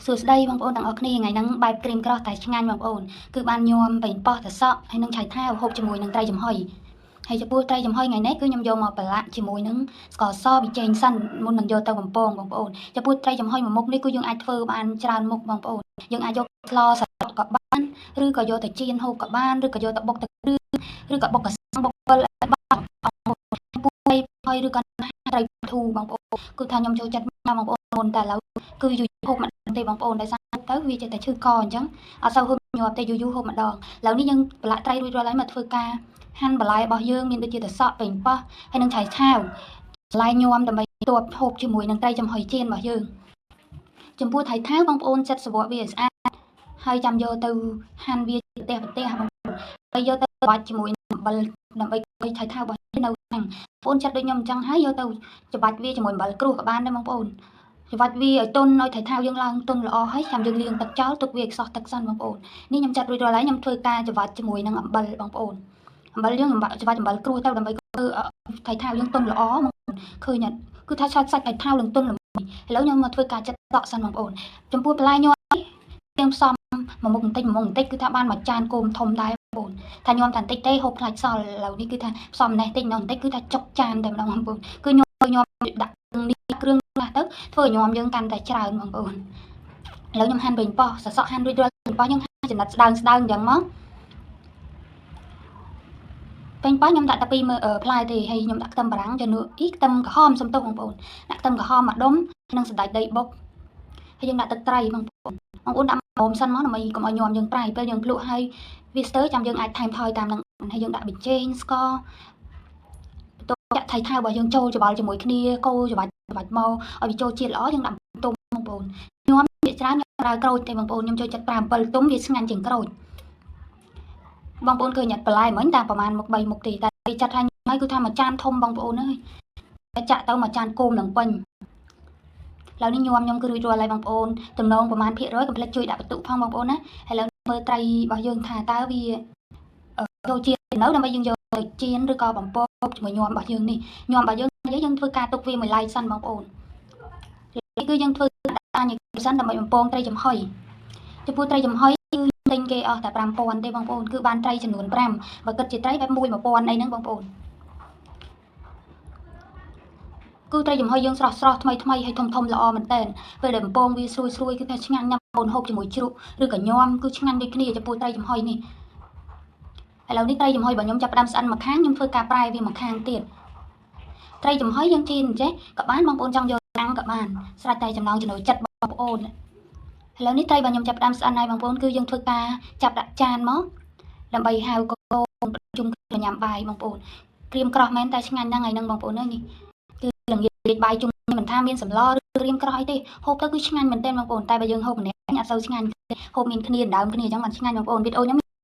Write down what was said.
សួស្តីបងប្អូនទាំងអស់គ្នាថ្ងៃហ្នឹងបែបក្រៀមក្រោះតែឆ្ងាញ់បងប្អូនគឺបានញោមប៉េងប៉ោះតសក់ហើយនឹងឆៃថាវហូបជាមួយនឹងត្រីចំហុយហើយចំពោះត្រីចំហុយថ្ងៃនេះគឺខ្ញុំយកមកប្រឡាក់ជាមួយនឹងស្ករសប៊ីចេងសិនមុននឹងយកទៅបំពងបងប្អូនចំពោះត្រីចំហុយមួយមុខនេះគឺយើងអាចធ្វើបានច្រើនមុខបងប្អូនយើងអាចយកស្លសរុបក៏បានឬក៏យកទៅចៀនហូបក៏បានឬក៏យកទៅបុកទៅគ្រឿងឬក៏បុកកសងបុកពិលឲ្យបានពួយហើយឬក៏ត្រីធូបងប្អូនគឺថាខ្ញុំចូលចិត្តណាស់បងប្អូនមុនតែឥឡូវគឺយូរហូបមិនទេបងប្អូនដោយសារទៅវាចេះតែឈឺកអញ្ចឹងអត់សូវហូបញាប់ទេយូរយូរហូបម្ដងឥឡូវនេះយើងប្រឡាក់ត្រីរួចរាល់ហើយមកធ្វើការហាន់បន្លែរបស់យើងមានដូចជាត្រសក់ប៉េងប៉ោះហើយនឹងឆៃឆាវបន្លែញោមដើម្បីទប់ហូបជាមួយនឹងត្រីចំហុយចៀនរបស់យើងចំពោះថៃថាវបងប្អូនចិត្តសវៈវាឲ្យស្អាតហើយចាំយកទៅហាន់វាប្រទេសប្រទេសបងប្អូនហើយយកទៅបាច់ជាមួយអំបិលដើម្បីឲ្យថៃថាវរបស់នៅខាងបងប្អូនចិត្តដូចខ្ញុំអញ្ចឹងហើយយកទៅច្បាច់វាជាមួយអំបិលគ្រួសក៏បានដែរបងប្អូនច្បាច់វាឲ្យទន់ឲ្យថៃថាវយើងឡើងទន់ល្អហើយចាំយើងលាងទឹកចោលទុកវាឲ្យខ្សោះទឹកសិនបងប្អូននេះខ្ញុំចាត់រួចរាល់ហើយខ្ញុំធ្វើការច្បាច់ជាមួយនឹងអំបិលបងប្អូនអំបិលយើងច្បាច់អំបិលគ្រួសទៅដើម្បីធ្វើថៃថាវយើងទន់ល្អបងប្អូនឃើញអត់គឺថាសាច់សាច់ថៃថាវនឹងទន់ល្មមឥឡូវខ្ញុំមកធ្វើការចិតសក់សិនបងប្អូនចំពោះបន្លែញ័រយើងផ្សំមួយមុខបន្តិចមួយមុខបន្តិចគឺថាបានមួយចានគោមធំដែរបងប្អូនថាញោមតែបន្តិចទេហូបខ្លាចសល់ឥឡូវនេះគឺថាផ្សំនេះតិចនោះបន្តិចគឺថាចុកចានតែម្ដងបងប្អូនគឺញោមញោមដាក់នេះគ្រឿងខ្លះទៅធ្វើឲ្យញោមយើងកាន់តែច្រើនបងប្អូនឥឡូវខ្ញុំហាន់ប៉េងប៉ោះសសក់ហាន់រួចរាល់ប៉េងប៉ោះយើងហាន់ចំណិតស្ដើងស្ដើងអញ្ចឹងមកប៉េងប៉ោះខ្ញុំដាក់តែពីរផ្លែទេហើយខ្ញុំដាក់ខ្ទឹមបារាំងជំនួសអ៊ីខ្ទឹមក្រហមសុំទោសបងប្អូនដាក់ខ្ទឹមក្រហមមួយដុំនិងសណ្តែកដីបុកហើយយើងដាក់ទឹកត្រីបងប្អូនបងប្អូនដាក់មុំសិនមកដើម្បីកុំឲ្យញោមយើងប្រៃពេលយើងភ្លក់ហើយវាស្ទើចាំយើងអាចថែមថយតាមនឹងហើយយើងដាក់ប៊ីចេងស្ករបន្ទាប់ចាក់ថៃថៅរបស់យើងចូលច្បល់ជាមួយគ្នាកូរច្បាច់ច្បាច់មកឲ្យវាចូលជាតិល្អយើងដាក់ទុំបងប្អូនញោមភាគច្រើនខ្ញុំប្រើក្រូចទេបងប្អូនខ្ញុំចូលចិត្តប្រើអំពិលទុំវាឆ្ងាញ់ជាងក្រូចបងប្អូនឃើញអត់បន្លែមិញតាមប្រហែលមុខ3មុខទេតែគេចាត់ថាហើយគឺថាមួយចានធំបងប្អូនអើយចាក់ទៅមួយចានគោមនឹងពេញឥឡូវនេះញោមខ្ញុំគឺរួចរាល់ហើយបងប្អូនតំណងប្រហែលភាគរយកុំភ្លេចជួយដាក់បន្ទុកផងបងប្អូនណាឥឡូវមើលត្រីរបស់យើងថាតើវាចូលជាតិនៅដើម្បីយើងយកទៅចៀនឬក៏បំពងជាមួយញោមរបស់យើងនេះញោមរបស់យើងយើងធ្វើការទុកវាមួយឡែកសិនបងប្អូននេះគឺយើងធ្វើដាក់អាញសិនដើម្បីបំពងត្រីចំហុយចំពោះត្រីចំហុយគឺទិញគេអស់តែ5000ទេបងប្អូនគឺបានត្រីចំនួន5បើគិតជាត្រីបែប1 1000អីហ្នឹងបងប្អូនគឺត្រីចំហុយយើងស្រស់ស្រស់ថ្មីថ្មីហើយធំធំល្អមែនតើពេលដែលបំពងវាស្រួយស្រួយគឺថាឆ្ងាញ់ណាស់បងប្អូនហូបជាមួយជ្រក់ឬក៏ញោមគឺឆ្ងាញ់ដូចគ្នាចំពោះត្រីចំហុយនេះឥឡូវនេះត្រីចំហុយរបស់ខ្ញុំចាប់ផ្ដើមស្អិនមួយខាងខ្ញុំធ្វើការប្រែវាមួយខាងទៀតត្រីចំហុយយើងចៀនអញ្ចេះក៏បានបងប្អូនចង់យកអាំងក៏បានស្រេចតែចំណងចំណូលចិត្តបងប្អូនឥឡូវនេះត្រីរបស់ខ្ញុំចាប់ផ្ដើមស្អិនហើយបងប្អូនគឺយើងធ្វើការចាប់ដាក់ចានមកដើម្បីហៅកូនជុំគ្នាញ៉ាំបាយបងប្អូនក្រៀមក្រោះមែនតែឆ្ងាញ់ណាស់ថ្ងៃហ្នឹងបងប្អូនអើយនេះគឺល្ងាចបាយជុំមិនថាមានសម្លឬក្រៀមក្រោះអីទេហូបទៅគឺឆ្ងាញ់មែនទែនបងប្អូនតែបើយើងហូបម្នាក់អត់សូវឆ្ងាញ់ហូបមានគ្នាដណ្ដើមគ្នាអញ្ចឹងបានឆ្ងាញ់បងប្អូនវីដេអូខ្ញុំ